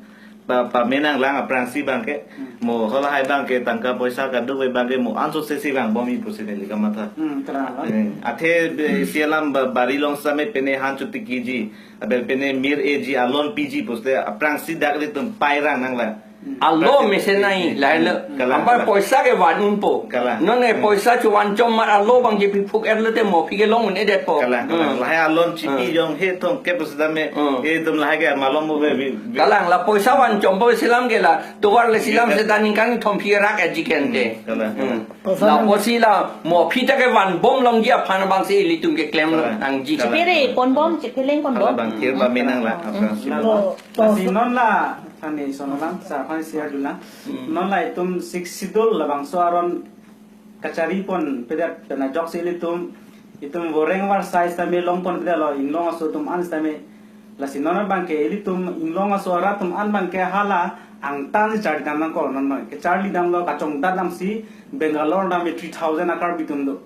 pa- pame nanglang aphrangsi bang ke. Hmm. Mo halahai bang ke tangka poisa kaduk ve bang ke mo anso sesi bang bomi pusi neli kamatha. Hmm, terang. Eh, athe be- isi alam ba- bari long same pine han chutikiji, abel pine mir eji alon piji puste aphrangsi dak ilitum pairang nanglang. Hmm. Alo Dak- mesen nai, Hmm. lahai lo. Kalang, Ampai kalang. poisa ke van unpo. Kalang. Non e Hmm. poisa chuvan chom mar alo bang jepi phuk-etlo te mo aphi ke long un-edetpo. Kalang, kalang. Hmm. Lahai alon chipi Hmm. jong he thong ke pusitame Hmm. itum lahai ke malom bo be- be- Kalang la poisa van chompo selam ke la tovar le selam Iya. seta ningkan thom phi rak aji kente. Hmm, kalang, Hmm. kalang. Poisa La nang- posi la mo aphi ta ke vanbom longji aphan bang si ilitum ke klemlo Kalang. nangji. Kalang. Chepere ponbom, chepeleng Hala ponbom. bang thir pame nanglang Hmm. aphrangsi. Lalo, To- lasi non la ani sono lang sa aphan share dulang. Hmm. Non la itum Sixth Schedule labangso aron kacharipon pedet pen ajoksi ilitum itum voreng varsai sitame longpon pedetlo inglong aso atum an sitame. Lasi non bang ke ilitum inglong aso arat atum an bang ke hala angtan si charlidam nangkok non bang ke charlidamlo kachongdat damsi Bangalore dam three thousand a-Karbi atum do.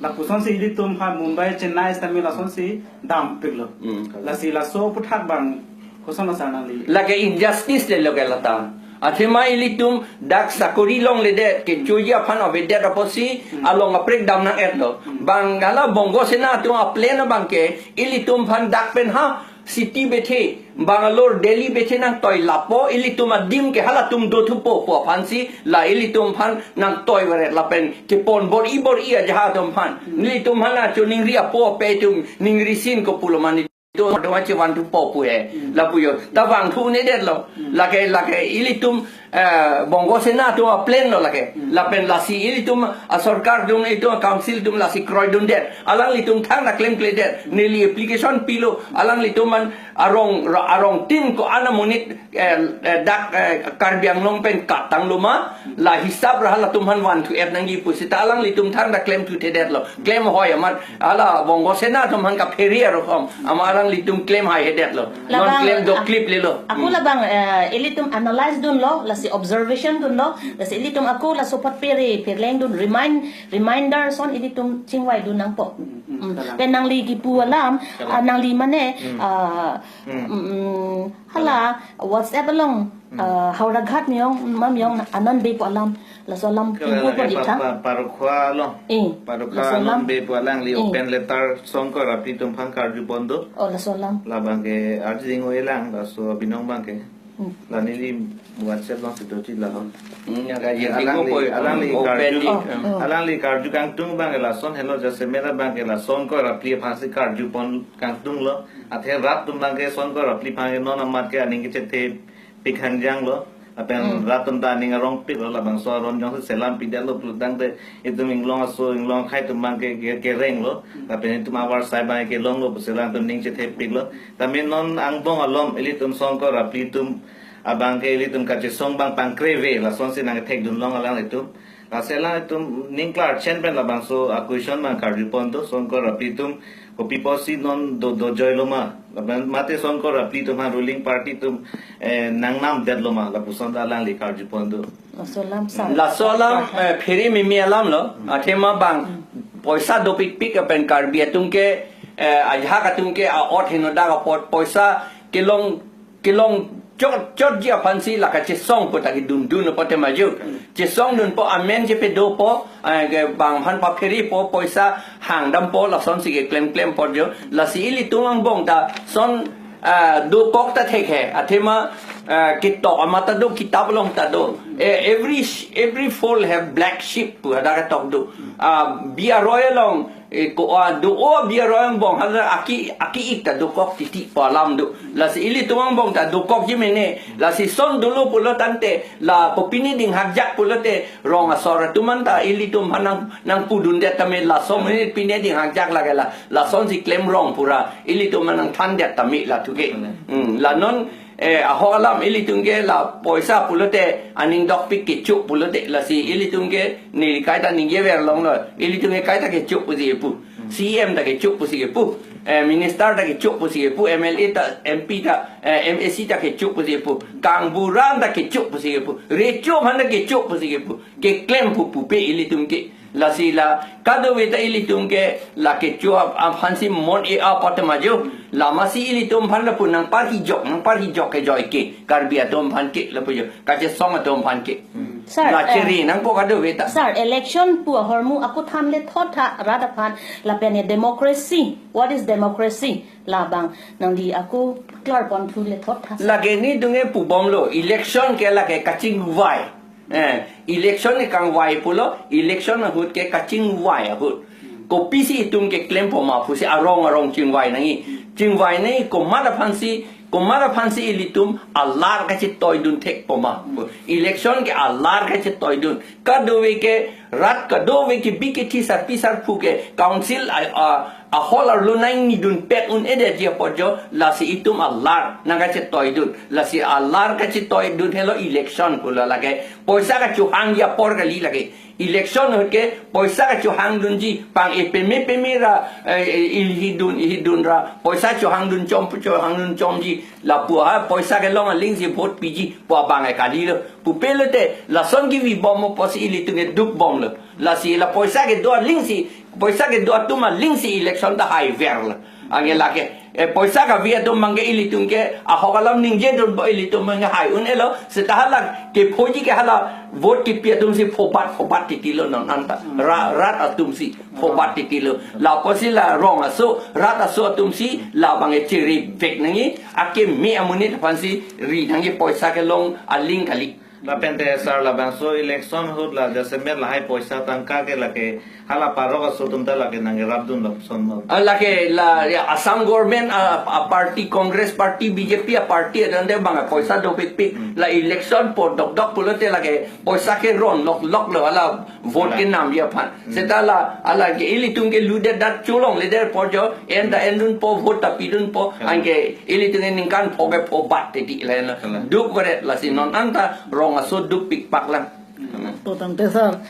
Lapuson si ilitum ha Mumbai, Chennai sitame lason si dampiklo. Hmm. Lasi laso aputhak bang koson asar nangli. Lake injustice le lo ke lata. Athema ilitum dak sakori longledet kechoji aphan avedet apotsi Hmm. along aprek dam nang-etlo. Hmm. Bang hala Bongo Sena atum a-plan abang ke ilitum aphan dak pen ha city bethe, Bangalore, Delhi bethe nangtoi lapo, ilitum adim ke halatum dothupo pu aphansi, la ilitum aphan nangtoi varet lapen kepon bor-i bor-i ajahak atum aphan. Hmm. Nelitum aphan achu ningri apo ape atum ningri sin ko pulo mani. Itum atum achi vanthupo pu he. Hmm. Lapu jo. Ta vangthu-un-edetlo. Hmm. Lake, lake ilitum Eh, Bongo Sena atum a-plan lo lake. Hmm. Lapen lasi ilitum a-sorkar atum, itum a-council atum lasi kroidundet. Alanglitum thangta klemkledet. Neli application pilo. Alanglitum aphan arong, arong tin ko-an amonit, eh, eh, dak, eh, Karbi Anglong pen katanglo ma. La hisap ra halatum aphan vanthu-et nangji pu seta alanglitum thangta klemthuthedetlo. Klem hoi amat hala Bongo Sena atum aphan kaphere arokom. Amat alanglitum klem haihedetlo. Non labang, klem ak-, dokliplelo. Aku, hmm, labang, eh, ilitum analyze dunlo, lasi observation dunlo, lasi ilitum aku laso apot phere, pherleng dun, remind, reminder ason ilitum chingvaidun nangpo. Hmm, hmm, hmm. Kalang. Pen nangli kipu alam, kalang, ah, nangli mane, hmm, ah, hmm, mm, hala, kalang, WhatsApp along, hmm, ah, Howraghat miyong, ma miyong, anan bepo alam. Laso alam, kala, tingko lake pon pa-, ithang, pa-, Parokhowa along. Eh, Parokhowa laso alam, non bepo alangli, eh, open letter Songkor apli atum aphan karjupon do. Oh, laso alam. Labang ke arjing oilang, laso abinong abang ke. Hmm. La neli WhatsApp alongsi doji la hon. Hmm, ya ka, ya, alangli, tingko po, alangli open karju, di. Oh, oh. Alangli karju kangtung abang ke lason helo, jasemet abang ke la Songkor apli aphansi karjupon kangtunglo. Athe rat atum abang ke Songkor apli aphan ke non amat ke aning kechethe pik hangjanglo. Lapen, hmm, rat atum ta aning arongpiklo, labangso aron jongsi selam pidetlo pulotangte itum inglong aso, inglong akhei atum abang ke, ke, kerenglo. Lapen itum avarsai abang kelonglo, pu selam atum ning chethepiklo. Tame non angbong alom ilitum Songkor apli atum abang ke ilitum kachesong abang pangkreve, lasonsi nangthekdunlong alanglitum. Lasi alanglitum ning klarchen pen labangso a-question abang karjupon do, Songkor apli atum kopi apotsi non do, dojoilo ma. Lapen mate Songkor apli atum ha ruling party atum, eh, nangnamdetlo ma, lapuson ta alangli karjupon do. Laso alam, sir. Laso alam, eh, phere mimi alamlo. Athema bang, hmm, poisa dopikpik lapen Karbi atum ke, eh, ajahak atum ke a-ot henodak apot poisa kelong kelong chotchotji aphansi la kachesong pu ta kedundun apot te maju. Chesongdunpo, amen chepedopo, eh, ke bang aphan papherepo, poisa hangdampo, lasonsi keklemklempo jo. Lasi ilitum angbong ta son, ah, dokok ta thekhe. Athema, ah, ketok amat ta do, kitap along ta do. Eh, every sh-, every fold have black sheep pu hadak ketok do. Ah, bi aroi along, eh, ko, ah, do-o bi aroi angbong hala aki, aki-ik ta dokok titi pu alam do. Lasi ilitum angbong ta dokokji mene. Lasi son dolo pulotangte, la kopine dinghakjak pulote, rong asor atum anta ilitum aphan nang, nangpudundet tame laso mene pine dinghakjak lake la, lasonsi klemrong pura ilitum aphan nangthandet tame la thuke. Hmm, la non, eh, ahok alam ilitum ke la poisa pulote aning dokpik kecho pulote, lasi ilitum ke neli kaita ningjever longlo, ilitum ke kaita kecho pusi kepu. C M ta kecho pusi kepu. Eh, minister ta kecho pusi kepu. M L A ta, M P ta, eh, M A C ta kecho pusi kepu. Kangburan ta kecho pusi kepu. Recho aphan ta kecho pusi kepu. Keklem pu pupe ilitum ke. Lasi la kadokave ta ilitum ke la kecho ap-, aphansi mon e-a apot te maju. Lamasi ilitum aphan lapu nangparhijok, nangparhijok kejoi ke. Karbi atum aphan ke lapu jo. Kachesong atum aphan ke. Hmm. Sir, la, eh, chere nangpo kadokave ta. Sir, election pu ahormu akuthan le thotha rat aphan lapen e democracy. What is democracy? Labang nangli aku klarponthu le thotha. Lake nelitum ke pubomlo, election ke lake kachingvai. Eh, election ke kangvai pulo, election ahut ke kachingvai ahut. Kopisi itum keklempo ma pusi arong arong chingvai nangji. Chingvai nangji komat aphansi, komat aphansi ilitum alar kachetoidun thekpo ma. Election ke alar kachetoidun. Kadokave ke rat kadokave ke bi kethi sarpi sarpo ke council a, a, ahol arlo nangdunpet un-edetji apot jo, lasi itum alar nangkachetoidun. Lasi alar kachetoidun helo election pulo lake. Poisa kachohangji apor kali lake. Election ahut ke poisa kachohangdunji, pang e peme peme ra, eh, eh, ilhidun, ilhidun ra, poisa chohangdun chom, chohangdun chomji, lapu ha poisa kelong alingsi vote piji, pu abang e kalilo. Pupe lote, lason kevibom apotsi ilitum ke dukbomlo. Lasi la poisa kedo alingsi, poisa kedo atum alingsi election ta haiverlo. Anke lake, eh, poisa kave atum abang ke ilitum ke, ahok alam ningjedunpo ilitum abang ke hai un-elo, seta halake phoji ke hala vote kepi atumsi phobat, phobat titilo non anta. Ra-, rat atumsi phobat titilo. Lapusi la rong aso, rat aso atumsi labang e cherevek nangji, akeme amonit aphansi ri nangji, poisa kelong aling kali. Lapen te sir, labangso election ahut la jasemet lahai poisa tangka ke lake hala parok aso atum ta lake nangkerapdun lapuson ma? Ah, lake la, ya, Assam government, ah, ah, party, Congress party, B J P a party adang de bang poisa dopikpik. Hmm. La election po dokdok pulote lake poisa keron loklok lo hala vote, wala, kenamji aphan. Hmm. Seta la, hala ke ilitum ke ludet dat cholongledet apor jo, en ta endunpo, vote ta pidunpo, wala, anke ilitum ke ningkan pho ke pho bat te di la, wala, duk varet. Lasi non anta rong aso dukpikpak lang. Hmm. To tangte sir,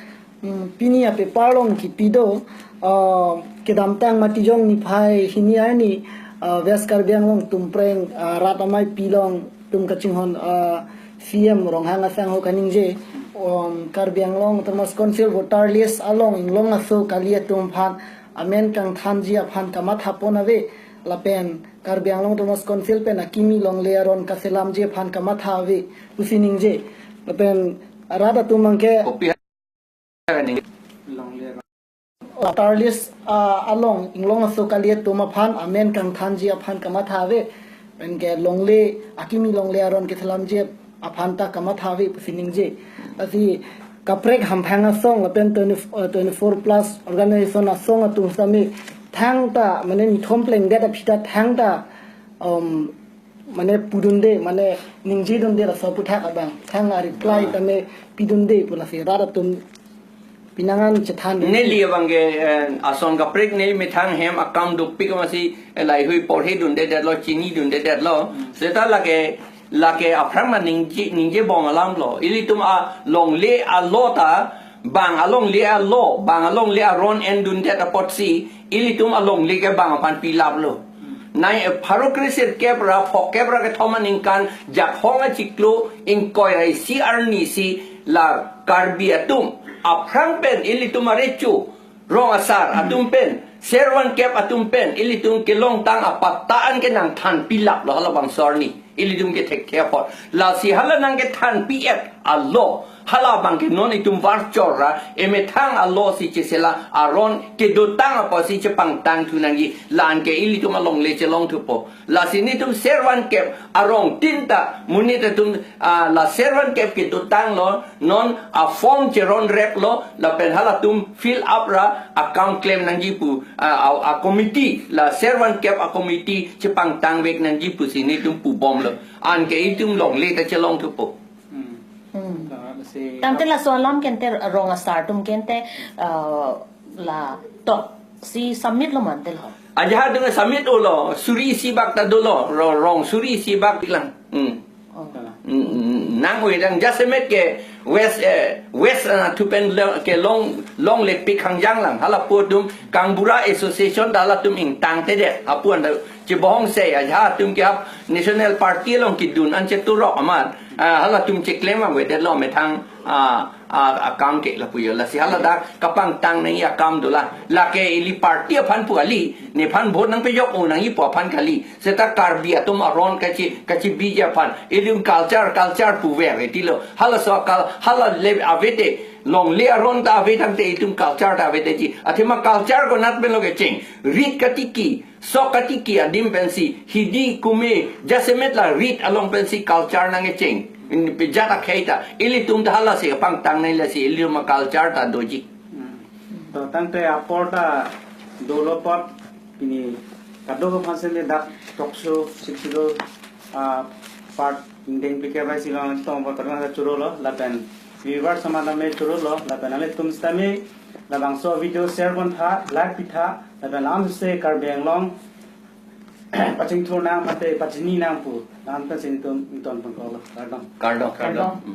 hmm, pini a-paper along kipi do, ah, kedamtang Matijong niphai hini arni, ah, West Karbi Anglong Tumpreng, ah, rat amei pilong tum kachinghon, ah, C M Ronghang asangho kaningje, um, Karbi Anglong Autonomous Council voter list along inglong aso kali atum aphan amen kangthanji aphan kamathapon ave, lapen Karbi Anglong Autonomous Council pen akimi longle aron kaselamji aphan kamatha ave pusi ningje. Lapen rat atum abangke kopi ha ningje. Voter list, ah, along inglong aso kali atum aphan amen kangthanji aphan kamatha ave, penke longle, akimi longle aron keselamji aphan ta kamatha ave pusi ningje. Lasi kaprek hamphang asong lapen twenty, eh, twenty-four plus organization asong atum sitame thangta, mane nithom plengdet aphi ta thangta, um, mane pudunde, mane ningjedunde, laso aphuthak abang thang a-reply, ah, tame pidunde pu lasi rat atum pinangan chethan. Neli abangke, eh, asong kaprek ne methang hem akam dopik amatsi, eh, laihui porhidundedetlo, chinidundedetlo. Hmm. Seta lake, lake aphrang ma ningje, ningjebom alamlo. Ilitum alongle alo ta, bang alongle alo, bang alongle aron endundet apotsi, ilitum alongle ke bang aphan pilaplo. Nai, eh, pharo kresirkep ra, phokep ra kethom aningkan, Jakhong achiklo ingkoi ra isi arni si la Karbi atum aphrang pen ilitum arecho, rong asar atum pen, servan kep atum pen ilitum kelongtang apatta an ke nangthan pilaplo halabangso arni. Ilitum ke thekthe apot. Lasi hala nangkethanpi-et alo, hala abangke non itum varchor ra, emethang alo si chesela aron kedotang apotsi chepangtang thu nangji, la-an ke ilitum alongle chelong thupo. Lasi netum servan kep arong tinta, monit atum, ah, la servan kep kedotanglo, non a-form cheronreplo, lapen halatum fill up ra account klem nangji pu, ah, a, a-committee, la servan kep a-committee chepangtangvek nangji pusi netum pubomlo. Anke itum longle ta chelong thupo. Hmm. Hmm. Ah, si Tangte laso alam kente rong asar atum kente, ah, la toksi submit lo mantelo. Ajahak atum submit-olo, suri isi bak ta dolo, ro-, rong suri isi bak lang. Hmm. Oh. Hmm, hmm, hmm. Nang-oi dang jasemet ke West, eh, West, ah, thupen le-, kelong, longlepik hangjang lang. Halapu atum Kangbura Association ta halatum ingtangtedet. Apu anta chebohong sei, ajahak atum ke ap National Party along kedun an cheturok amat. Ah, halatum cheklem avedetlo methang, ah, ah, akam ke lapu jo. Lasi hala dak kapangtang nangji akam dolang. Lake ili party aphan pu kali, nephan vote nangpejok-o nangji pu aphan kali. Seta Karbi atum aron kachi, kachibiji aphan. Ilitum culture, culture puver etilo. Halaso kal-, hala le avete, longle aron ta ave tangte itum culture ta aveteji. Athema culture konat penlo kecheng. Rit katiki, sok katiki adim pensi, hidi kume, jasemet la rit along pensi culture nangkecheng. Ini pejat akhei ta, ilitum ta halasi kapangtang nangji lasi, ilitum a-culture ta doji. Hmm. To tangte apor ta dolo apot, pini kadokave aphan si ne dak talk show, sixth schedule, ah, part ingdeng pike bai silong tong apot kadokave churolo, lapen viewers amat tame churolo, lapen nanglitum sitame labangso video share pontha, like pitha, lapen lam se Karbi Anglong pachingthur nang mate pachini nang pu, lam ta sini tum ington pangkolo. Kardom. Kardom. Kardom. Hmm.